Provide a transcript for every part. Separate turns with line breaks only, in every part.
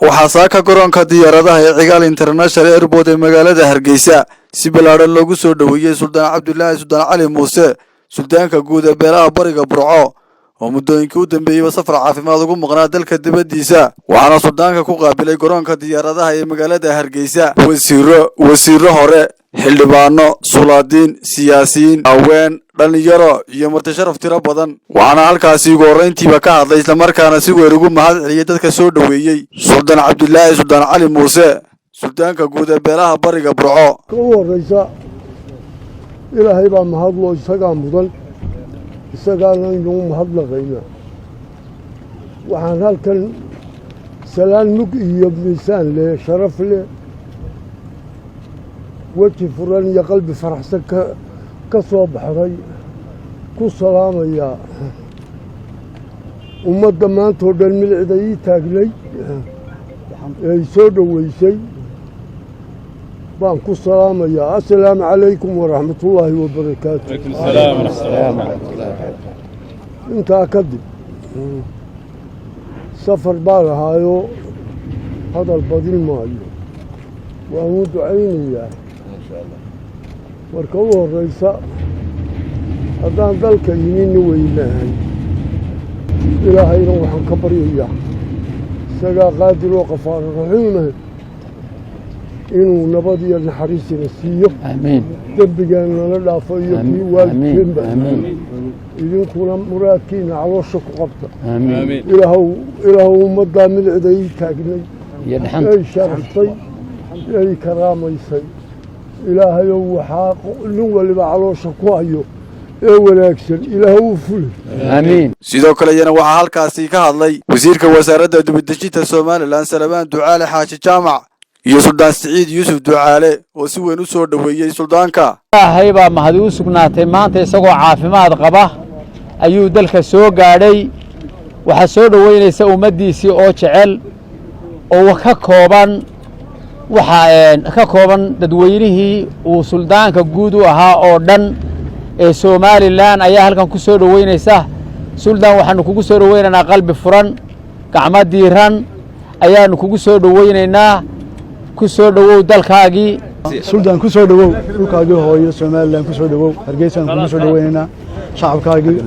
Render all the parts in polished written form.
Waxaa saaka garoonka diyaaradaha ee Cigaal International Airport ee magaalada Hargeysa si ballaadhan loogu soo dhoweeyey Suldaan Cabdilaahi Suldaan Cali Muuse, suldaanka guud ee beelaha Bariga Burco, oo muddooyinkii u dambeeyeyba safar caafimaad ugu maqnaa dalka dibaddiisa. Waxaana suldaanka ku qaabilay garoonka diyaaradaha ee magaalada Hargeysa wasiiro, wasiiro hore, xildhibaano, sulaadiin, siyaasiyiin, haween, dhallinyaro iyo marti sharaf tiro badan. Waxaana halkaasi ugu horrayntiiba ka hadlay, islamarkaana si weyn ugu mahad celiyey dadka soo dhoweeyey, Suldaan Cabdilaahi Suldaan Cali Muuse, suldaanka guud ee beelaha Bariga Burco.
Ka u horraysa, Ilaahay baa mahadlo, isagaa mudan, isagaana inuu mahadnaqaynaa. Waxaan halkan salaan mug iyo miisaan leh, sharaf leh, weji furan iyo qalbi faraxsan ka soo baxday ku salaamayaa ummadda maantoo dhan milicda ii taagnay ee soo dhoweysay. Baan ku salaamayaa: assalaamu calaykum waraxmatullaahi wabarakaatu. Intaa kadib, safar baan ahaayo, hadal badin maayo, waanu ducaynayaa. Marka u horraysa, haddaan dalka yimina weynahay, Ilaahayna waxaan ka baryayaa, isagaa qaadir oo qafaaro raxiimah, inuu nabad iyo naxariisina siiyo, dembigeennana dhaafo iyo kii waalidkeenba. Idinkuna muraadkiina caloosha ku qabta. Ilaahow, Ilaahow, ummaddaa milicda ii taagnay ay sharaftay ay karaamaysay, Ilaahayow, waxaa nin waliba caloosha ku hayo ee wanaagsan Ilaahow u fuli.
Sidoo kale iyana waxaa halkaasi ka hadlay wasiirka wasaaradda dibadejinta Somaliland, Salabaan Ducaale Xaaji Jaamac, iyo Suldaan Siciid Yuusuf Ducaale oo si weyn u soo dhoweeyey suldaanka.
Ilaahay baa mahadi u sugnaatay. Maanta isagoo caafimaad qaba ayuu dalka soo gaadhay. Waxaa soo dhoweynaysa ummaddiisii oo jecel, oo ka kooban, waxaa ka kooban dadweynihii uu suldaanka guud u ahaa oo dhan ee Somaliland ayaa halkan ku soo dhoweynaysa. Suldaan, waxaanu kugu soo dhoweynaynaa qalbi furan, gacmo diiran ayaanu kugu soo dhoweynaynaa. Ku soo dhowow dalkaagii.
Suldaan, ku soo dhowow dhulkaagii hooyo, Somaliland ku soo dhowow. Hargeysaan kugu soo dhoweynaynaa, shacabkaagii,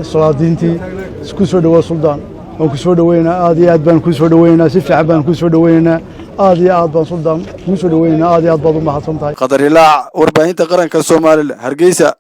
salaadiintii. Ku soo dhowow, suldaan. Waan ku soo dhoweynaynaa, aad iyo aad baan ku soo dhoweynaynaa, si fiican baan ku soo dhoweynaynaa, aad iyo aad baan, suldaan, kugu soo dhoweynaynaa. Aad iyo aad baad u mahadsan tahay.
Khadar Ilaac, warbaahinta qaranka Somaliland, Hargeysa.